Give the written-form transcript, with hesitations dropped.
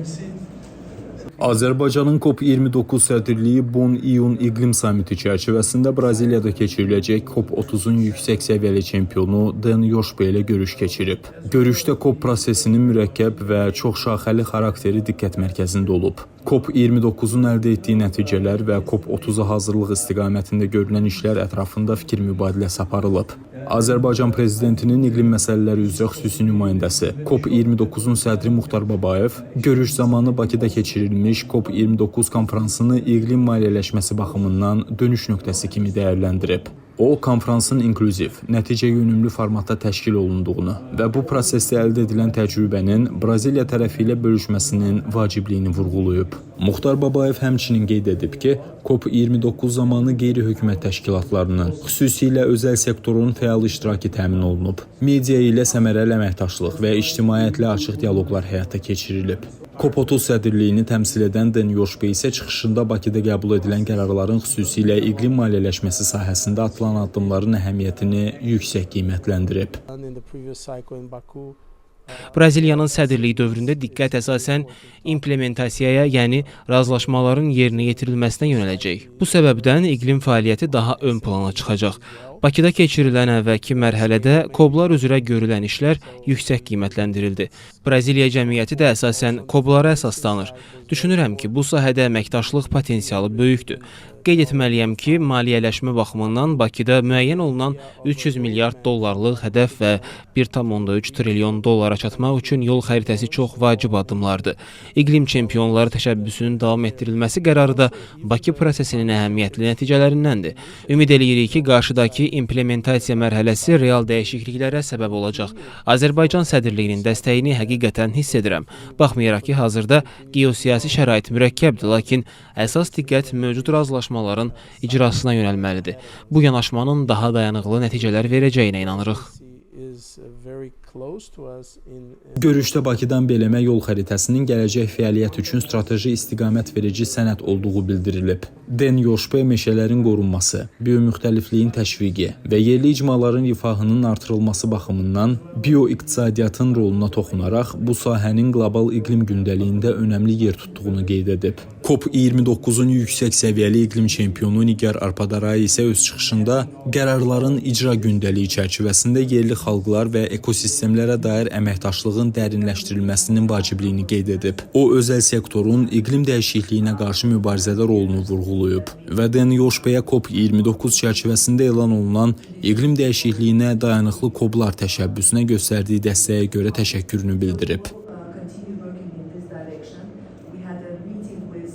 see. Azərbaycanın COP29 sədrliyi Bon İyun İqlim Samiti çərçivəsində Braziliyada keçiriləcək COP30-un yüksək səviyyəli çempionu Den Yoşbe ilə görüş keçirib. Görüşdə COP prosesinin mürəkkəb və çoxşaxəli xarakteri diqqət mərkəzində olub. COP29-un əldə etdiyi nəticələr və COP30-a hazırlıq istiqamətində görülən işlər ətrafında fikir mübadiləsi aparılıb. Azərbaycan prezidentinin iqlim məsələləri üzrə xüsusi nümayəndəsi, COP29-un sədri Muxtar Babayev görüş zamanı Bakıda keçirilmiş COP29 konfransını iqlim maliyyələşməsi baxımından dönüş nöqtəsi kimi dəyərləndirib. O, konfransın inklüziv, nəticəyönümlü formatda təşkil olunduğunu və bu prosesdə əldə edilən təcrübənin Braziliya tərəfi ilə bölüşməsinin vacibliyini vurğulayıb. Muxtar Babayev həmçinin qeyd edib ki, COP29 zamanı qeyri-hökumət təşkilatlarının, xüsusilə özəl sektorun fəal iştirakı təmin olunub. Media ilə səmərəli əməkdaşlıq və ictimaiyyətlə açıq dialoqlar həyata keçirilib. COP30 sədrliyini təmsil edən Den Yoşbe isə çıxışında Bakıda qəbul edilən qərarların, xüsusilə iqlim maliyyələşməsi sahəsində atılan addımların əhəmiyyətini yüksək qiymətləndirib. And in the previous cycle in Baku, Braziliyanın sədrliyi dövründə diqqət əsasən implementasiyaya, yəni razılaşmaların yerinə yetirilməsinə yönələcək. Bu səbəbdən iqlim fəaliyyəti daha ön plana çıxacaq. Bakıda keçirilən əvvəlki mərhələdə COP-lar üzrə görülən işlər yüksək qiymətləndirildi. Braziliya cəmiyyəti də əsasən COP-lara əsaslanır. Düşünürəm ki, bu sahədə əməkdaşlıq potensialı böyükdür. Qeyd etməliyəm ki, maliyyələşmə baxımından Bakıda müəyyən olunan 300 milyard dollarlıq hədəf və 1,3 trilyon dollara çatmaq üçün yol xəritəsi çox vacib addımlardır. İqlim çempionları təşəbbüsünün davam etdirilməsi qərarı da Bakı prosesinin əhəmiyyətli nəticələrindəndir. Ümid eləyirik ki, qarşıdakı implementasiya mərhələsi real dəyişikliklərə səbəb olacaq. Azərbaycan sədrliyinin dəstəyini həqiqətən hiss edirəm. Baxmayaraq ki, hazırda geosiyasi şərait mürəkkəbdir, lakin əsas diqqət mövcud razılaşmaların icrasına yönəlməlidir. Bu yanaşmanın daha dayanıqlı nəticələr verəcəyinə inanırıq. Is very close to us in Görüşdə Bakıdan Beləmə yol xəritəsinin gələcək fəaliyyət üçün strateji istiqamət verici sənəd olduğu bildirilib. Den Yoşbe meşələrin qorunması, biomüxtəlifliyin təşviqi və yerli icmaların rifahının artırılması baxımından bioiqtisadiyyatın roluna toxunaraq bu sahənin qlobal iqlim gündəliyində önəmli yer tutduğunu qeyd edib. COP29-un yüksək səviyyəli iqlim çempionu Nigar Arpadaray isə öz çıxışında qərarların icra gündəliyi çərçivəsində yerli xalqlar və ekosistemlərə dair əməkdaşlığın dərinləşdirilməsinin vacibliyini qeyd edib. O, özəl sektorun iqlim dəyişikliyinə qarşı mübarizədə rolunu vurğulayıb və Den Yoşbeyə COP29 çərçivəsində elan olunan iqlim dəyişikliyinə dayanıqlı COP-lar təşəbbüsünə göstərdiyi dəstəyə görə təşəkkürünü bildirib. Continue working in this direction. We had a meeting with